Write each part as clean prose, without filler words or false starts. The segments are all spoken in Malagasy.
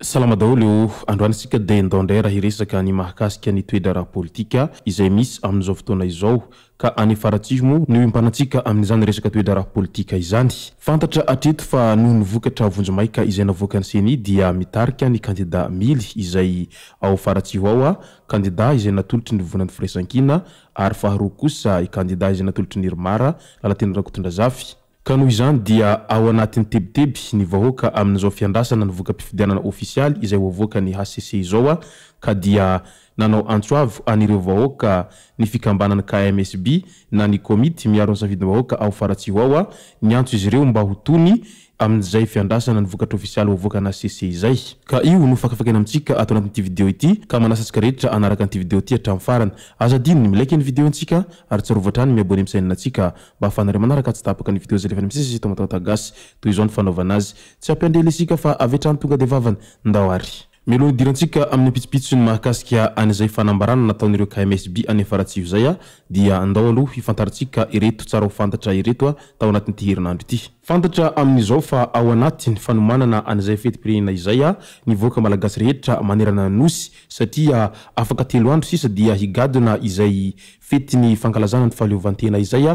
Salama daholo ô! Androany isika dia ndao indray raha hiresaka ny mahakasika ny toe-draharaha politika izay misy amin'izao fotoana izao ka any Faratsiho moa no iompanantsika amin'izany resaka toe-draharaha politika izany. Fantatra hatreto fa noho ny vokatra vonjimaika izay navoakan'ny Ceni dia mitarika ny kandida Mily izay ao Faratsiho ao, kandida izay natolotry ny Vovonan'ny Firaisankina ary faharoa kosa i kandida izay natolotry ny Irmar, Lalatiana Rakotondrazafy. Ka noho izany dia ao anatin'ny tebiteby ny vahoaka amin'izao fiandrasana ny voka-pifidianana ofisialy izay ho avoakan'ny hcc izao ka dia nanao antso avo an'ireo vahoaka ny fikambanana KMSB na ny komity miaro ny safidim-bahoaka ao Faratsiho ao niantso izy ireo mba ho tony amin'izay fiandrasana ny vokatra ofisialy ho avoakan'ny hcc izay. Ka io no fakafakaina amintsika ato anatin'ity video ity ka manasa antsika rehetra hanaraka an'ity video ity hatramin'ny farany. Aza adino ny mi-like ny video antsika ary tsarovy hatrany ny mi-abonner amin'ny chaîne antsika Mba ahafahanareo manaraka tsy tapaka ny video izay alefan'ny misesy eto Mataota Gasy. Toy izao ny fanaovana azy. Tsy hampiandry ela isika fa avy hatrany tonga dia vavany. Ndao ary. Mialoha ny hidirantsika amin'ny pitsopitsony mahakasika an'izay fanambarana nataon'ireo KMSB any Faratsiho izay dia ndao aloha hifantarintsika ireto tsara ho fantatra ireto tao anatin'ity herinandro ity. Fantatra amin'izao fa ao anatin'ny fanomanana an'izay fetim-pirenena izay ny vahoaka malagasy rehetra manerana ny Nosy satria afaka telo andro sisa dia higadona izay Fetin'ny fankalazana ny fahaleovantena izay,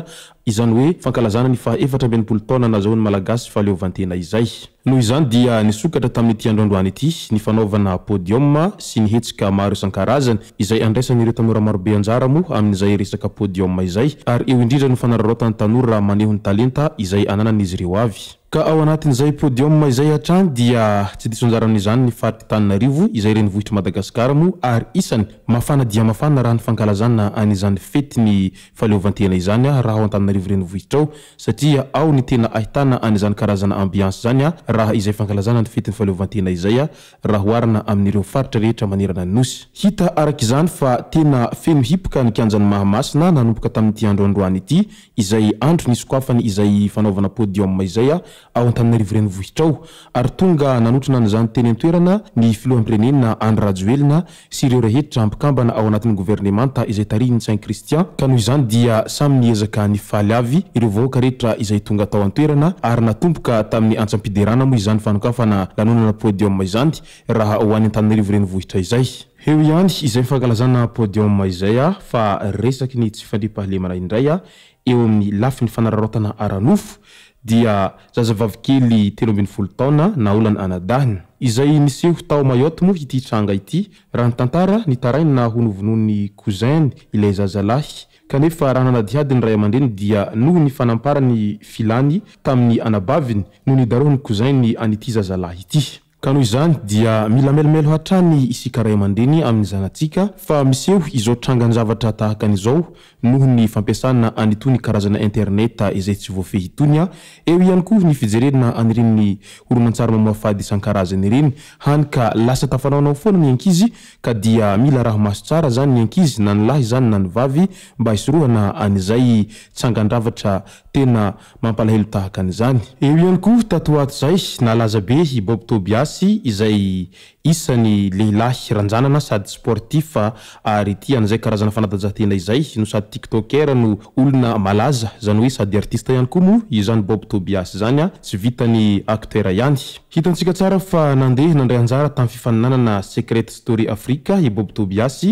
izany hoe fankalazana ny faha 64 taona nazahoan'ny Malagasy fahaleovantena izay. Noho izany dia nisokatra tamin'ity andro androany ity ny fanaovana podium sy ny hetsika maro isan-karazany izay andraisan'ireo tanora marobe anjara moa amin'izay resaka podium izay ary eo indrindra no fanararaotan'ny tanora maneho ny talenta izay ananan'izy ireo avy. Ka ao anatin'izay podium izay hatrany dia tsy diso anjara amin'izany ny faritr'i Tananarivo izay renivohitr'i Madagasikara moa ary isany mafana dia mafana raha ny fankalazana an'izany fetin'ny fahaleovantena izany raha ao Antananarivo renivohitra ao satria ao ny tena ahitana an'izany karazana ambiance izany raha izay fankalazana ny fetin'ny fahaleovantena izay raha oharina amin'ireo faritra rehetra manerana ny Nosy. Hita araka izany fa tena feno hipoka ny kianjan'i Mahamasina nanomboka tamin'ity andro androany ity izay andro nisokafany izay fanaovana podium izay ao Antananarivo renivohitra ao ary tonga nanotrona an'izany teny an-toerana ny filoham-pirenena Andry Rajoelina sy ireo rehetra mpikambana ao anatin'ny governemanta izay tarihin'i Ntsay Christian ka noho izany dia samy niezaka nifaly avy ireo vahoaka rehetra izay tonga tao an-toerana ary natomboka tamin'ny antsam-piderana moa izany fanokafana lanonana podium izany raha ho any Antananarivo renivohitra izay. Eo ihany izay fankalazana podium izay fa resaky ny tsy fandriampahalemana indray eo amin'ny lafiny fanararaotana ara-nofo dia zazavavikely 13 taona naolana anadahiny. Izay niseho tao Mayotte moa ity tranga ity. Raha ny tantara, nitaraina ho novonoin'ny cousin-ny ilay zazalahy. Kanefa raha nanadihady ny ray aman-dreny dia noho ny fanamparany filany tamin'ny anabaviny no nidarohan'ny cousin-ny an'ity zazalahy ity. Ka noho izany dia mila mailomailo hatrany isika ray aman-dreny amin'ny zanatsika fa miseho izao trangan-javatra tahaka an'izao noho ny fampiasana an'itony karazana internet izay tsy voafehy itony. Eo ihany koa ny fijerena an'ireny horonantsary mamoafady isan-karazany ireny hany ka lasa tafanaonao foana ny ankizy ka dia mila arahi-maso tsara izany ny ankizy na ny lahy izany na ny vavy mba hisorohana an'izay tsangan-dravatra tena Mampalahelo tahaka an'izany. Eo ihany koa tato ho ato izay, nalaza be i Bob Tobias izay isany lehilahy ranjanana sady sportif ary tia an'izay karazana fanatanjahantena izay no sady tiktoker no olona malaza, izany hoe sady artiste ihany koa moa izany Bob Tobias izany, tsy vitan'ny acteur ihany. Hitantsika tsara fa nandeha nandray anjara tamin'ny fifaninanana Secret Story Africa i Bob Tobias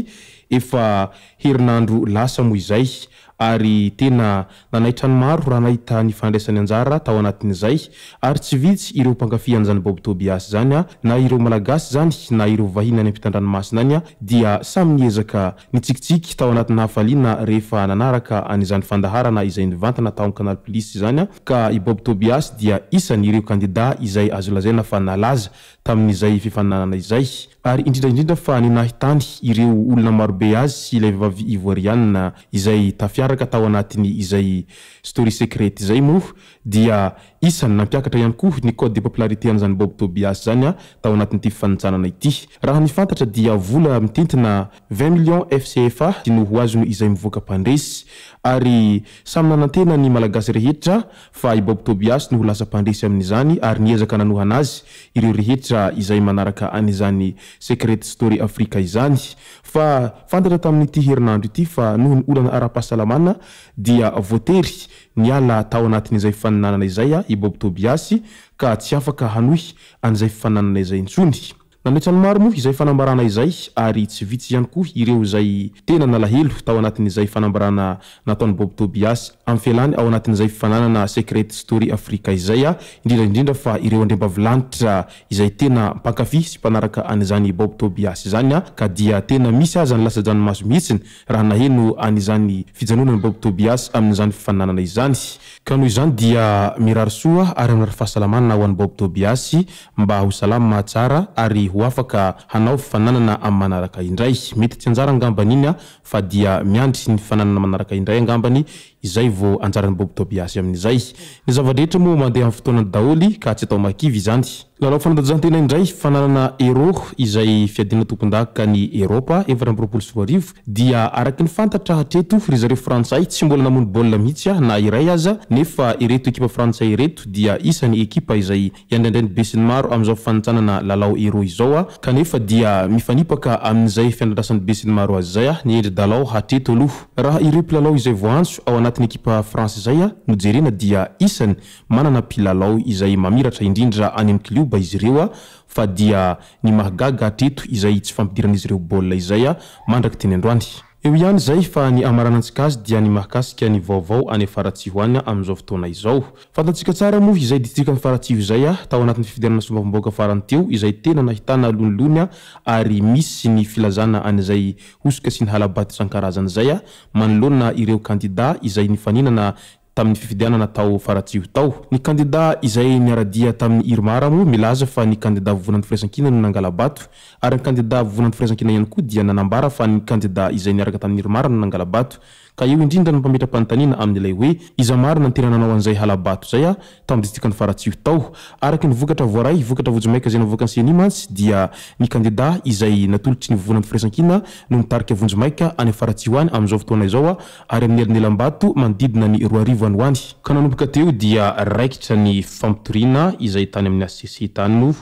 efa herinandro lasa moa izay ary tena nanaitra ny maro raha nahita ny fandraisany anjara tao anatin'izay, ary tsy vitsy ireo mpankafy an'izany Bob Tobias izany, na ireo Malagasy izany na ireo vahiny any ampitan-dranomasina any dia samy niezaka nitsikitsiky tao anatina hafaliana rehefa nanaraka an'izany fandaharana izay nivantana tao amin'ny Canal Plus izany, ka i Bob Tobias dia isan'ireo kandida izay azo lazaina fa nalaza tamin'izay fifaninanana izay, ary indrindra indrindra fa ny nahitany ireo olona marobe azy sy ilay vehivavy Ivoariana izay tafiaraka. niaraka tao anatin'ny izay Story Secret izay moa dia isany nampiakatra ihany koa ny cote de popularité an'izany Bob Tobias izany tao anatin'ity fifanintsanana ity. Raha ny fantatra dia vola mitentina 20 millions FCFA no ho azony izay mivoaka mpandresy ary samy nanantena ny Malagasy rehetra fa i Bob Tobias no ho lasa mpandresy amin'izany ary niezaka nanohana azy ireo rehetra izay manaraka an'izany Secret Story Africa izany. Fa fantatra tamin'ity herinandro ity fa noho ny olana ara-pahasalamana dia voatery niala tao anatin'izay fifaninanana izay i Bob Tobias ka tsy afaka hanohy an'izay fifaninanana izay intsony. Nanaitra ny maro moa izay fanambarana izay ary tsy vitsy ihany koa ireo izay tena nalahelo tao anatin'izay fanambarana nataon'i Bob Tobias amin'ny fialany ao anatin'izay fifaninanana Secret Story Africa izay, indrindra indrindra fa ireo andriambavilanitra izay tena mpankafy sy mpanaraka an'izany Bob Tobias izany ka dia tena misy aza ny latsa-dranomaso mihitsiny raha naheno an'izany fijanonan'i Bob Tobias amin'izany fifaninanana izany. Ka noho izany dia mirary soa ary mirary fahasalamana ho an'i Bob Tobias mba ho salama tsara ary ho afaka hanao fifaninanana amin'ny manaraka indray. Mety tsy anjara angambany iny fa dia miandry ny fifaninanana manaraka indray angambany izay vao anjaran'i Bob Tobias amin'izay. Ny zava-drehetra moa mandeha amin'ny fotoanany daholo ka tsy atao mahakivy izany. Lalao fanatanjahantena indray, fananana Euro izay fiadiana tompondaka ny Eropa 2024 dia araka ny fantatra hatreto ry zareo frantsay tsy mbola namono baolina mihitsy na iray aza nefa ireto ekipa frantsay ireto dia isany ekipa izay iandraindrain'ny besinimaro amin'izao fanintsanana lalao Euro izao kanefa dia mifanipaka amin'izay fiandrasan'ny besinimaro azy izay ny endri-dalao hatreto aloha. Raha ireo mpilalao izay voaantso ao anatin'ny ekipa France izay no jerena dia isany manana mpilalao izay mamiratra indrindra any amin'ny klioba izy ireo fa dia ny mahagaga hatreto izay tsy fampidiran'izy ireo baolina izay mandraky teny androany. Eo ihany izay fa ny hamaranantsika azy dia ny mahakasika ny vaovao any Faratsiho any amin'izao fotoana izao. Fantatsika tsara moa izay distrikan'i Faratsiho izay tao anatin'ny fifidianana solombavambahoaka farany teo izay tena nahitana lonilony ary misy ny filazana an'izay hosoka sy ny hala-bato isan-karazany izay manoloana ireo kandida izay nifaninana tamin'ny fifidianana tao Faratsiho tao. Ny kandida izay niara-dia tamin'ny Irmar moa milaza fa ny kandida Vovonan'ny Firaisankina no nangala-bato ary ny kandida Vovonan'ny Firaisankina ihany koa dia nanambara fa ny kandida izay niaraka tamin'ny Irmar no nangala-bato. Ka eo indrindra no mpametra-panontaniana amin'ilay hoe iza marina no tena nanao an'izay hala-bato izay tao amin'ny distrikan'i Faratsiho tao. Araka ny vokatra voaray, vokatra vonjimaika izay navoakan'ny Ceni mantsy dia ny kandida izay natolotry ny Vovonan'ny Firaisankina no mitarika vonjimaika any Faratsiho any amin'izao fotoana izao ary amin'ny elanelam-bato manodidina ny 2000 any ho any. Ka nanomboka teo dia raikitra ny fampitoriana izay tany amin'ny hcc tany moa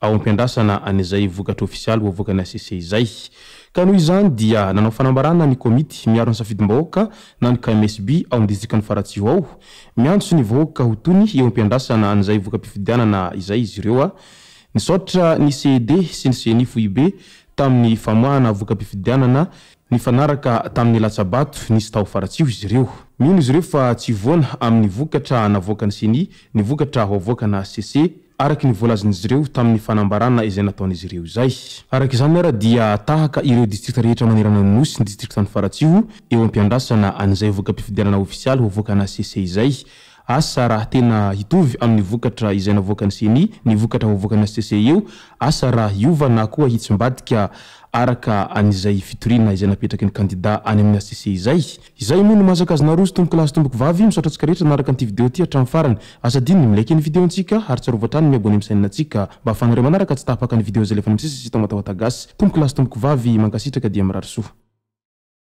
ao am-piandrasana an'izay vokatra ofisialy ho avoakan'ny hcc izay. Ka noho izany dia nanao fanambarana ny komity miaro ny safidim-bahoaka na ny KMSB ao amin'ny distrikan'i Faratsiho ao. Miantso ny vahoaka ho tony eo am-piandrasana an'izay voka-pifidianana izay izy ireo. Nisaotra ny CED sy ny Ceni foibe tamin'ny famoahana voka-pifidianana nifanaraka tamin'ny latsa-bato nisy tao Faratsiho izy ireo. Mino izy ireo fa tsy hivoana amin'ny vokatra navoakan'ny Ceni ny vokatra ho avoakana hcc, araka ny voalazan'izy ireo tamin'ny fanambarana izay nataon'izy ireo izay. Araka izany ara dia tahaka ireo distrikta rehetra manerana ny Nosy ny distriktan'i Faratsiho eo am-piandrasana an'izay voka-pifidianana ofisialy ho avoakana hcc izay. Asa raha tena hitovy amin'ny vokatra izay navoakan'ny Ceni ny vokatra ho avoakan'ny hcc eo, asa raha hiova na koa hitsimbadika araka an'izay fitoriana izay napetraky ny kandida any amin'ny hcc izay. Izay moa no mahazaka azy naroso tompoko lahy sy tompoko vavy, misaotra antsika rehetra nanaraka an'ity vidéo ity hatramin'ny farany. Aza adino ny mi-like ny vidéo ntsika ary tsarovy hatrany ny mi-abonner amin'ny chaîne ntsika mba ahafahanareo manaraka tsy tapaka ny vidéo izay alefan'ny misesy sy eto Matawata Gasy. Tompoko lahy sy tompoko vavy, mankasitraka dia mirary soa.